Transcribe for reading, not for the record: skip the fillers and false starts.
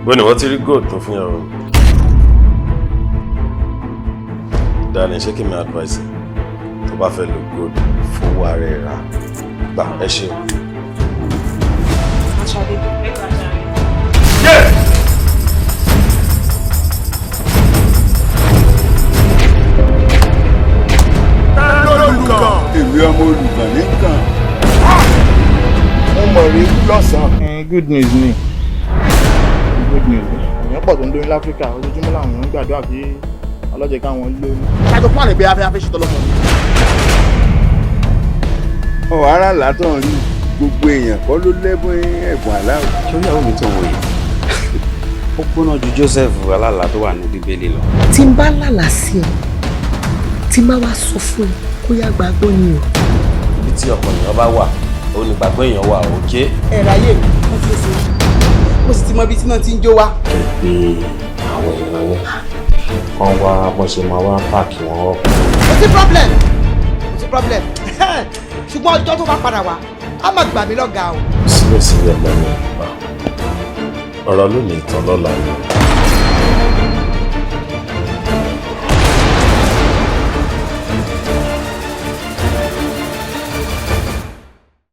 Bó ni wọ́n ti rí gold tó fún yàrá mi? Darling, ṣé kí mi advice ẹ? Tó bá fẹ́ lo gold, fowó ara ẹ̀ rà. Gbà ẹ ṣe. Aṣade. Èmi ọmọ olùkàn nìkan mo mọ̀ rí lọ́sàn-án. Good news ni, good news ni. Èèyàn pọ̀ tó ń lóyún láfíríkà. Ojoojúmọ́ làwọn èèyàn ń gbàdúrà kí ọlọ́jẹ̀ káwọn lóyún. Kájọ fún àlè pé afẹ́ afẹ́ ṣètò ọlọ́mọ. Ọ̀ ara látọ̀ rí, gbogbo èèyàn kọ́ ló lẹ́bùn ẹ̀bùn aláwọ̀. Sórí àwọn mi tó ń wò yìí, ó gbóná ju Joseph alálàá tó wà ní Bíbélì lọ. Tí n bá lálàá sí ẹ, tí n bá wá sọ fún ẹ, kó yá gbàgbọ́ ni o. Ibi tí ọkàn èèyàn bá wà, òun ni gbàgbọ́ èèyàn wà, òkè. Ẹ̀rọ ayé mi, wọ́n ti ṣe, mo sì ti mọ ibi tí náà ti ń jó wa. Ẹ pé àwọn èèyàn yẹn kán wá bọ́n ṣe máa wá páàkì wọn up. Kò sí problem, kò sí problem, ṣùgbọ́n ọjọ́ tó bá padà wá, á máa gbà mí lọ́gàá o. Síbẹ̀síbẹ̀, ọmọ mi, ọ̀rọ̀ lónìí tán lọ́la ni.